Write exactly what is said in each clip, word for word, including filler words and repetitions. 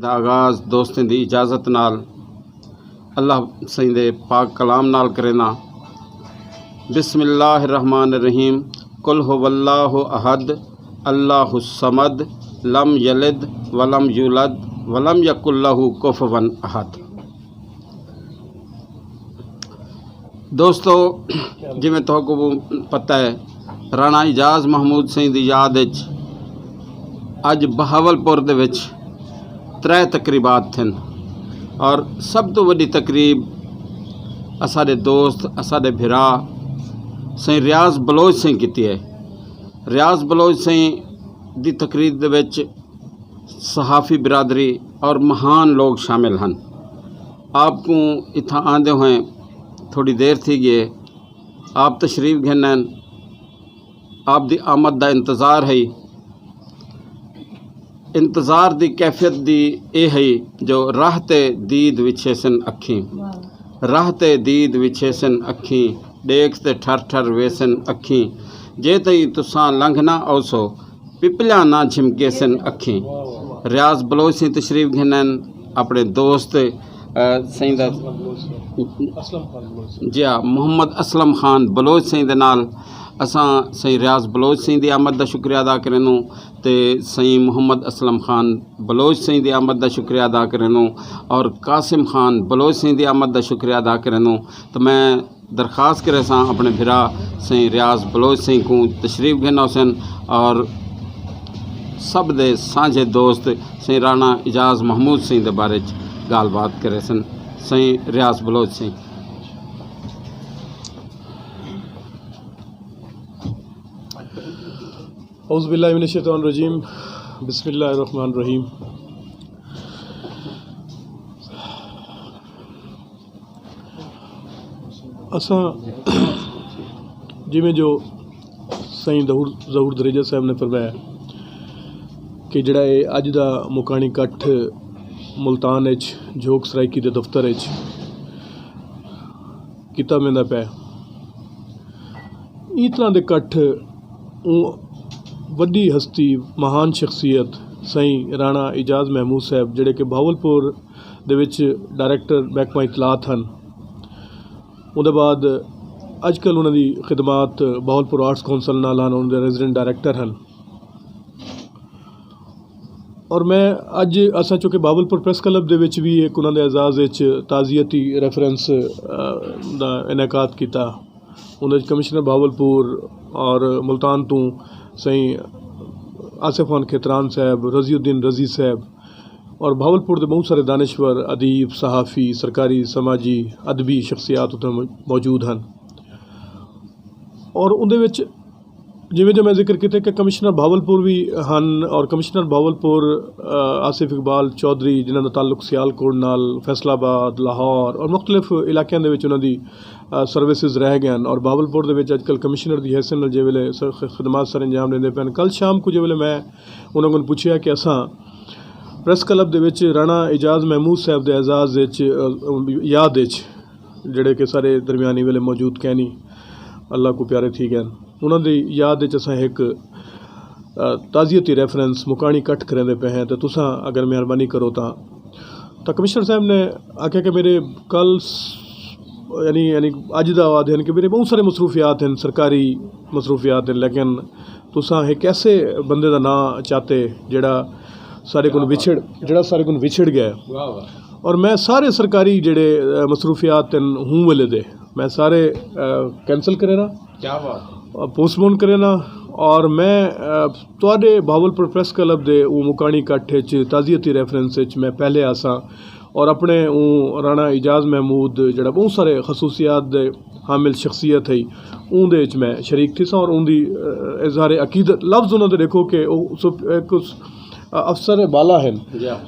آغاز دوستیں دی اجازت نال اللہ سائیں دے پاک کلام نال کرینا۔ بسم اللہ الرحمن الرحیم۔ قل هو اللہ احد، اللہ الصمد، لم یلد ولم یولد، ولم یکن لہ کفوا احد۔ دوستو، جویں تہاکوں پتہ ہے، رانا اعجاز محمود سائیں دی یاد وچ اج بہاولپور دے وچ ترے تقریبات تھن، اور سب تو وڈی تقریب اساڈے دوست، اساڈے بھرا سائیں ریاض بلوچ سائیں کیتی ہے۔ ریاض بلوچ سائیں دی تقریر دے وچ صحافی برادری اور مہان لوگ شامل ہن۔ آپ کو اتھاں آندے ہوئے تھوڑی دیر تھی گئے۔ آپ تشریف گھنن، آپ دی آمد دا انتظار ہے۔ انتظار دی کیفیت دی اے ہے جو راہ تے دید وچھے سن اکھیں، راہ تے دید وچھے سن اکھیں، ڈیکھ تے ٹھر ٹھر ویسن اکھیں۔ جے تئی تساں لنگھ نہ اوسو، پپلیاں نہ جھمکے سن اکھیں۔ ریاض بلوچ سائیں تشریف گھنن، اپنے دوست، آ، سائیں دا، جی ہاں، محمد اسلم خان بلوچ سائیں دے نال اساں سائیں ریاض بلوچ سائیں دی آمد دا شکریہ ادا کرنوں، تے سائیں محمد اسلم خان بلوچ سائیں دی آمد دا شکریہ ادا کرنوں، اور قاسم خان بلوچ سائیں دی آمد دا شکریہ ادا کرنوں۔ تو میں درخواست کرے ساں اپنے بھرا سائیں ریاض بلوچ سائیں کو تشریف گھن ہوسن، اور سب دے سانجھے دوست سائیں رانا اعجاز محمود سائیں دے بارے چ گال بات کرے سن۔ سائیں ریاض بلوچ سائیں۔ اعوذ باللہ من الشیطان الرجیم۔ بسم اللہ الرحمن الرحیم۔ اساں جویں جو سائیں ظہور، ظہور دریجہ صاحب نے فرمایا کہ جڑا اے اج دا مکانی کٹھ ملتان اچ جھوک سرائیکی دے دفتر اچ کیتا ویندا پیا، اس طرح دے کٹھ اوں وڈی ہستی، مہان شخصیت سائیں رانا اعجاز محمود صاحب، جڑے کہ بہاولپور دے وچ ڈائریکٹر محکمہ اطلاعات ہن۔ اون دے بعد اج کل انہاں دی خدمات بہاولپور آرٹس کونسل نال ہن، انہاں دے ریزیڈنٹ ڈائریکٹر ہن۔ اور میں اج، اساں چونکہ بہاولپور پریس کلب دے وچ بھی ایک انہاں دے اعزاز وچ تعزیتی ریفرنس، آ، دا انعقاد کیتا۔ انہاں وچ کمشنر بہاولپور اور ملتان تو سائیں آصف خان کھیتران صاحب، رضی الدین رضی صاحب، اور بھاولپور دے بہت سارے دانشور، ادیب، صحافی، سرکاری، سماجی، ادبی شخصیات اتنے مو-، موجود ہن۔ اور اندے وچ جویں جو میں ذکر کیتے کہ کمشنر بھاولپور بھی ہن، اور کمشنر بھاولپور، آ، آصف اقبال چوہدری، جنہاں دا تعلق سیالکوٹ نال، فیصل آباد، لاہور اور مختلف علاقیاں دے وچ انہاں دی، آ، سروسز رہ گئے ہن، اور بھاولپور دے وچ اج کل کمشنر دی حیثیت نال جے ویلے س-، خ-، خدمات سر انجام دیندے پئے ہن۔ کل شام کو جے ویلے میں انہاں کوں پوچھیا کہ اساں پریس کلب دے وچ رانا اعجاز محمود صاحب دے اعزاز وچ، آ، یاد وچ جڑے کہ سارے درمیانی ویلے موجود کینی، اللہ کو پیارے تھی گئے، انہاں دی یاد وچ اساں ایک، آ، تعزیتی ریفرنس مکانی کٹ کریندے پئے ہیں، تے تساں اگر مہربانی کرو تاں۔ تاں کمشنر صاحب نے آکھیا کہ میرے کل س-، یعنی، یعنی اج دا وعدہ ہیں کہ میرے بہت سارے مصروفیات ہیں، سرکاری مصروفیات ہیں، لیکن تساں ایک ایسے بندے دا ناں چاہتے جڑا سارے کول وچھڑ، جڑا سارے کول وچھڑ گیا ہے۔ اور میں سارے سرکاری جڑے، آ، مصروفیات ہیں ہوں ویلے دے، میں سارے، آ، کینسل کرے نا، پوسٹ پون کرے نا، اور میں، آ، تواڈے بھاولپور پریس کلب دے او مکانی کٹھ وچ تعزیتی ریفرنس وچ میں پہلے آساں، اور اپنے او رانا اعجاز محمود جڑا بہت سارے خصوصیات دے حامل شخصیت ہے، اون دے وچ میں شریک تھی ساں، اور اون دی، آ، اظہار عقیدت لفظ انہاں دے دیکھو کہ او سپ-، ایک اس افسر بالا ہیں،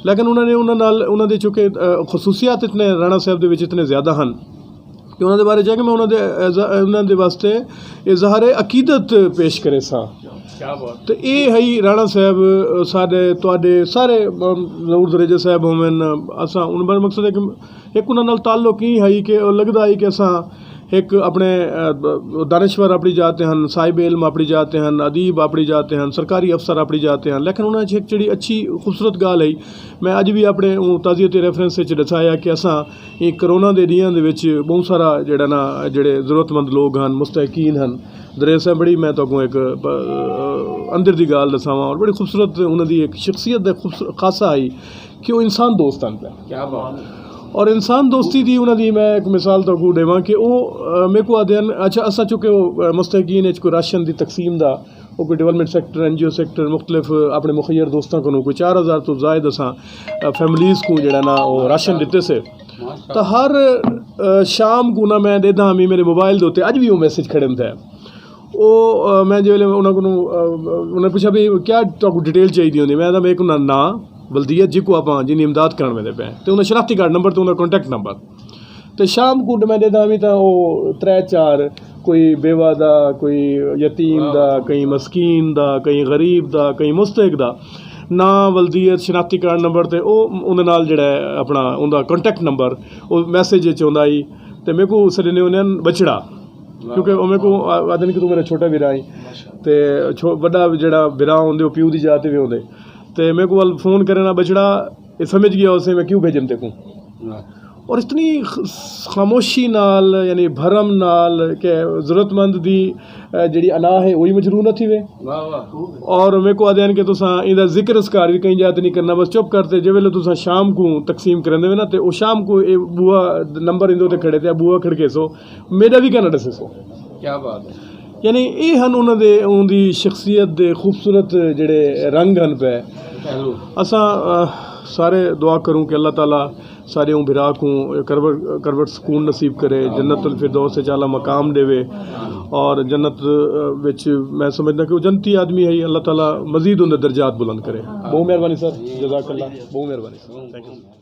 لیکن انہوں نے، انہوں نال، انہوں دے چونکہ، آ، خصوصیات اتنے رانا صاحب دے وچ اتنے زیادہ ہیں کہ انہوں دے بارے جا کے میں انہوں دے، ایز-، انہوں دے واسطے اظہار عقیدت پیش کرے سا۔ تے اے ہئی رانا صاحب، آ، سارے، تواڈے سارے، آ، ظہور دریجہ صاحب ہوون، اساں ان بارے مقصد ہے کہ ایک انہاں نال تعلق ہی ہئی کہ او لگدا ہئی کہ اساں ایک اپنے، اہ، دانشور اپنی جاتے ہیں، صاحب علم اپنی جاتے ہیں، ادیب اپنی جاتے ہیں، سرکاری افسر اپنی جاتے ہیں، لیکن انہاں چ ایک جڑی اچھی خوبصورت گال ہے۔ میں اج بھی اپنے اوں تعزیت ریفرنس وچ دسایا کہ اساں یہ کرونا دے ڈیاں دے وچ بہت سارا جڑا نا، جڑے ضرورت مند لوگ ہن، مستحقین ہن۔ دریس ہے بڑی، میں تہاکوں ایک، اہ، اندر دی گال دساواں، اور بڑی خوبصورت انہاں دی ایک شخصیت دا خوبصورت خاصہ آئی کہ وہ انسان دوست ہن پہ۔ کیا بات ہے۔ اور انسان دوستی دی انہاں دی میں ایک مثال تہاکوں دیواں کہ وہ، اہ، میرے کو آدھے ہن، اچھا، اساں چونکہ وہ، اہ، مستحقین وچ کوئی راشن دی تقسیم دا، وہ کوئی ڈیولپمنٹ سیکٹر، این جی او سیکٹر، مختلف، اہ، اپنے مخیر دوستاں کو کوئی چار ہزار تو زائد اساں، اہ، فیملیز کو جڑا نا وہ راشن دتے سے۔ تو ہر، اہ، شام کو نا میں دیدا ہمی میرے موبائل دے اتے اج بھی وہ میسج کھڑے ہوندا ہے۔ وہ، اہ، میں جو انہاں کو، اہ، انہاں نے پوچھا بھی کیا تہاکوں ڈیٹیل چاہیے ہوندی، میں کہا میرے کو نا، نا، بلدیت جی کو آپاں جنی امداد کرن ویندے پے، تے انہاں شناختی کارڈ نمبر تے انہاں کانٹیکٹ نمبر۔ تے شام کو میں دیدا ہمی تاں او ترے چار، کوئی بیوہ دا، کوئی یتیم دا، کئی مسکین دا، کئی غریب دا، کئی مستحق دا، ناں، ولدیت، شناختی کارڈ نمبر تے او اون دے نال جڑا ہے اپنا اون دا کانٹیکٹ نمبر، او میسج وچ ہوندا ہی۔ تے میرے کو اس لیے انہاں بچڑا، کیونکہ او میرے کو آ-، آدھے نے کہ تو میرا چھوٹا ویرا ہے۔ تے چھو-، وڈا جڑا ویرا ہوندے، او پیو دی جاتے بھی ہوندے۔ تے میرے کو ول فون کرنا بچڑا، یہ سمجھ گیا اسے میں کیوں بھیجن تے کو۔ اور اتنی خ-، خاموشی نال، یعنی بھرم نال کہ ضرورت مند دی، اے، جڑی انا ہے، وہی مجروح نہ تھی وے۔ اور میرے کو آدھے ہیں کہ تساں ایندا ذکر اذکار بھی کہیں جات نہیں کرنا، بس چپ کرتے، جے ویلے تساں شام کو تقسیم کرندے وے نا، تے او شام کو اے بوا نمبر ایندے تے کھڑے تے بوا کھڑکے سو، میرا بھی کہنا ڈسے سو۔ کیا بات ہے۔ یعنی اے ہن انہاں دے، اون دی شخصیت دے خوبصورت جڑے رنگ ہن پے۔ اساں، آہ، سارے دعا کروں کہ اللہ تعالیٰ سارے اون بھرا کو کروٹ، کروٹ سکون نصیب کرے، جنت الفردوس وچ اعلیٰ مقام دے وے، اور جنت، آہ، وچ میں سمجھدا کہ وہ جنتی آدمی ہے، اللہ تعالیٰ مزید ان دے درجات بلند کرے۔ بہت مہربانی سر، جزاک اللہ، بہت مہربانی سر، تھینک یو سر۔